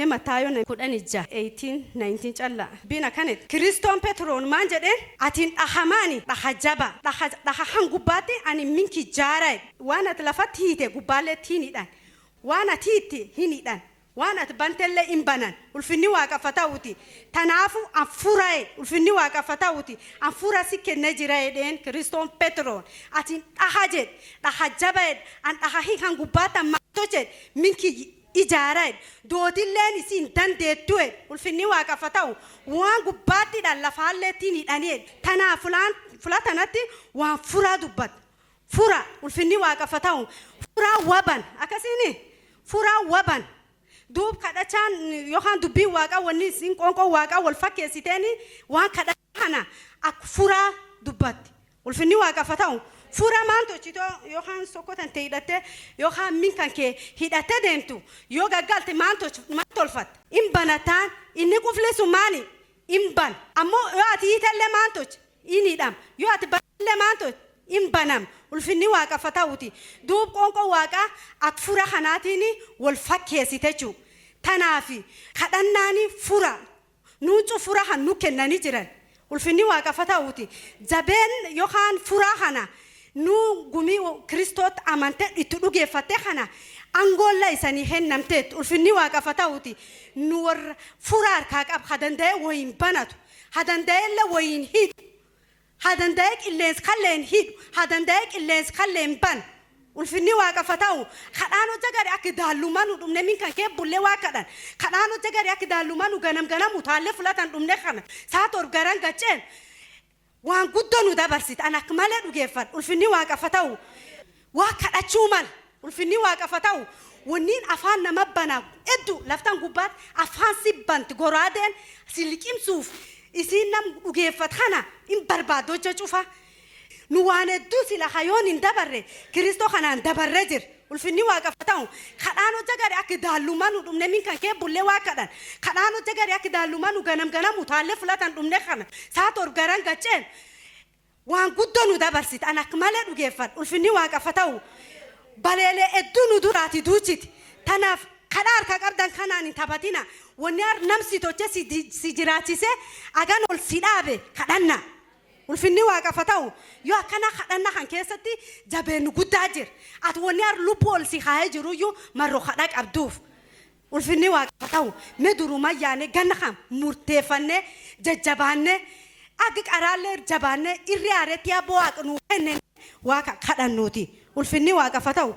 Mee Mataayoon 16, 18, 19 callaa. Dubbiin akkanatti. Kiristoon Petroon maan jedheen? Atiin dhahamaani dhaha jaba dhaha dhaha han gubbaatti ani minki jaara. Waan ati lafatti hiite gubbaalleetti hin hidhan. Waan ati hiitti hin hidhan. Waan ati bantellee hin banan. Ulfinni Waaqaaf haa ta'uuti. Tanaafu an fura. Ulfinni Waaqaaf haa ta'uuti. An fura si kennee jira jedheen Kiristoon Petroon. Atiin dhaha jedhe. Dhaha jaba jedhe. An dhaha hiikan gubbaatti an maal jedhe minki ijaara jedhe. Dootilleen isin dandeettu jedhe. Ulfinni Waaqaaf haa ta'u. Waan gubbaatti hidhan lafaalleetti hin hidhani jedhe. Tanaaf fulaan fula tanatti waan furaa dubbata. Fura, ulfinni Waaqaaf haa ta'u. Furaa waban akkasiini furaa waban. Duub kadhachaan yookaan dubbiin Waaqaa, wanni isin qoonqoo Waaqaa wal fakkeessiteeni waan kadhachaa kana akka furaa dubbatti. Ulfinni Waaqaaf haa ta'u. Fura maan tolchitoo yookaan sokkotan ta'e hidhattee yookaan min kan kee hidhattee deemtu yoo gaggalte maan tolfatta? In banataan inni qufli sun maali? In ban. Ammoo yoo ati hiitellee maan tolchi? In hidhama. Yoo ati banallee maan tolchi? In banama. Ulfinni Waaqaaf haa ta'uuti. Duub qoonqoo Waaqaa akka fura kanaatiin wal fakkeessite jechuudha. Tanaaf kadhannaani fura. Nuucu fura kan nu kennanii jiran. Ulfinni Waaqaaf haa ta'uuti. Jabeen yookaan furaa kana nu gumii Kiristootti amantee itti dhugeeffatte kana angoolla isanii kennamteetti. Ulfinni Waaqaaf haa ta'uuti. Nu warra fura harkaa qaba. Ha danda'ee wayiin banatu. Ha danda'eellee wayiin hidhu. Ha danda'ee qilleensi kalleen hidhu. Ha danda'ee qilleensi kalleen banu. Ulfinni Waaqaaf haa ta'u. Kadhaan hojja gari akka daallumaa nu dhumne min kan kee bullee waa kadhan. Kadhaan hojja gari akka daallumaa nu ganam ganam utaallee fulatan dhumne kana. Saa 7 garan gacceen waan guddoo nu dabarsite. An akka malee dhugeeffadha. Ulfinni Waaqaaf haa ta'u. Waa kadhachuu mala. Ulfinni Waaqaaf haa ta'u. Wanniin afaan nama bana hedduu laftan gubbaatti afaan si banti, goraadeen si liqimsuuf isiin nam dhugeeffat kana hin barbaaddu hojja cufa. Nu waan hedduu sila hayoon hin dabarre Kiristoo kanaan dabarre jira. Ulfinni Waaqaaf haa ta'u. Kadhaan hojja gari akka daallumaa nu dhumne min kan kee bullee waa kadhan. Kadhaan hojja gari akka daallumaa nu ganam ganam utaallee fulatan dhumne kana. Saa 7 garan gacceen waan guddoo nu dabarsite. An akka malee dhugeeffadha. Ulfinni Waaqaaf haa ta'u. Baleelee hedduu nu duraati duuchiti. Tanaaf kadhaa harka qabdan kanaan hin taphatina. Wanni har nam si toche si jiraachise agan ol si dhaabe kadhanna. Ulfinni Waaqaaf haa ta'u. Yoo akkana kadhanna kan keessatti jabeennu guddaa jira. Ati wanni har lubbuu ol si kaa'ee jiruyyuu marroo kadhaa qabduuf. Ulfinni Waaqaaf haa ta'u. Mee duruma yaane ganna kan murteeffannee jajjabaannee akka qaraallee jabaannee irri aareetti abboo Waaqa nuu kenne Waaqa kadhannuuti. Ulfinni Waaqaaf haa ta'u.